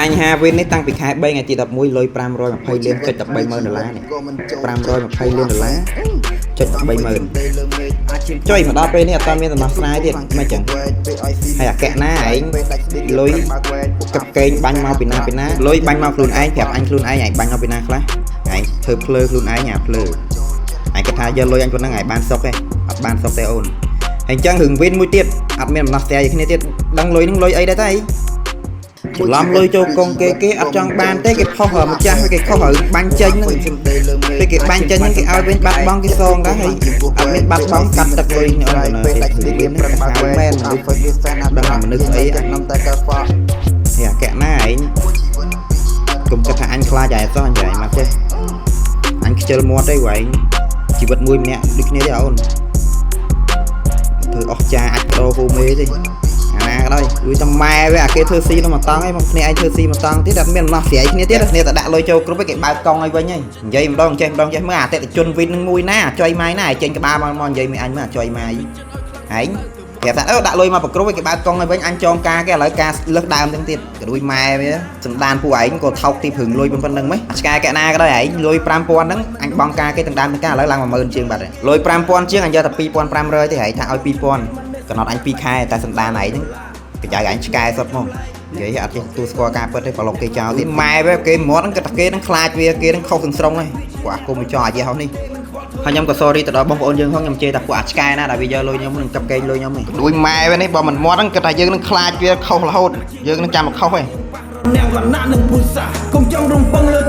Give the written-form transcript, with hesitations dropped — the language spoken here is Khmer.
បញ្ហាវិញនេះតាំងពីខែ3ថ្ងៃទី11លុយ520លានចុច13ម៉ឺនដុល្លារនេះ520លានដុល្លារចុច13ម៉ឺនចុយមកដល់ពេលនេះអត់មានដំណោះស្រាយទៀតមិនចឹងហើយអាកៈណាឯងលុយកັບកេងបាញ់មកពីណាពីណាលុយបាញ់មកខ្លួនឯងប្រាប់អញខ្លួនឯងឯងបាញ់មកពីណាខ្លះឯងធ្វើភ្លើខ្លួនឯងអាភ្លើឯងគិតថាយកលុយអញប៉ុណ្ណឹងឯងបានសុកទេអត់បានសុកទេអូនហើយអញ្ចឹងរឿងវិនមួយទៀតអត់មានដំណោះស្រាយគ្នាទៀតដឹងលុយនឹងលុយអីដែរតែច្រឡំលុយចូលកងគេគេអត់ចង់បានទេគេផុសម្ចាស់គេខុសរឿងបាញ់ចេញហ្នឹងពេលគេបាញ់ចេញហ្នឹងគេឲ្យវិញបាត់បង់គេសងដែរហើយអត់មានបាត់បង់កាត់ទឹកលុយនេះអូនទៅទេរឿងនេះសាហាវមែនដឹងថាមនុស្សអីអញនេះអាកៈណាឯងកុំគិតថាអញខ្លាចឯងសោះអញឯងមកចេះអញខ្ជិលមាត់ទេវ៉ែងជីវិតមួយម្នាក់ដូចគ្នាទេអូនធ្វើអស់ចាអាចប្រូហូមេទេអាណាក៏ដោយជួយតែម៉ែវាអាគេធ្វើស៊ីនោះមកតង់ឯងមកគ្នាឯងធ្វើស៊ីមកតង់ទៀតអត់មានដំណោះស្រាយគ្នាទៀតគ្នាតែដាក់លុយចូលគ្រប់ឯងគេបើកកង់ឲ្យវិញហើយនិយាយម្ដងចេះម្ដងចេះមើលអតិថិជនវិននឹងមួយណាអាចុយម៉ាយណាឲ្យចេញក្បាលមកមកនិយាយមួយអញមើលអាចុយម៉ាយឯងប្រាប់ថាអឺដាក់លុយមកប្រគ្រប់ឯងគេបើកកង់ឲ្យវិញអញចងការគេឥឡូវការលើសដើមទាំងទៀតក៏ដូចម៉ែវាសណ្ដានពួកឯងក៏ថោកទីព្រឹងលុយប៉ុណ្្នឹងម៉េចឆ្កែកណាក៏ដោយឯងលុយ5000ហ្នឹងអញបងការគេទាំងដើមទាំងការឥឡូវឡើង10000ជាងបាត់ហើយលុយ5000ជាងអញយកតែ2500ទេឯងថាឲ្យ2000កំណត់អញ2ខែតែសណ្ដានឯងហ្នឹងកញ្ចៅឯងឆ្កែសុទ្ធមកនិយាយអត់ចេះទទួលស្គាល់ការពិតទេប្រឡុកគេចោលទៀតម៉ែវាគេមាត់ហ្នឹងគេថាគេហ្នឹងខ្លាចវាគេហ្នឹងខុសទាំងស្រុងហើយពួកអាគុំចោលអាយហោះនេះហើយខ្ញុំក៏ sorry ទៅដល់បងប្អូនយើងផងខ្ញុំជេរថាពួកអាឆ្កែណាដែលវាយកលុយខ្ញុំនឹងកាប់កេងលុយខ្ញុំនេះដូចម៉ែវានេះបើមិនមាត់ហ្នឹងគេថាយើងនឹងខ្លាចវាខុសរហូតយើងនឹងចាំមកខុសឯង នាងវណ្ណៈនិងពូជសាសន៍កុំចង់រំពឹងលើ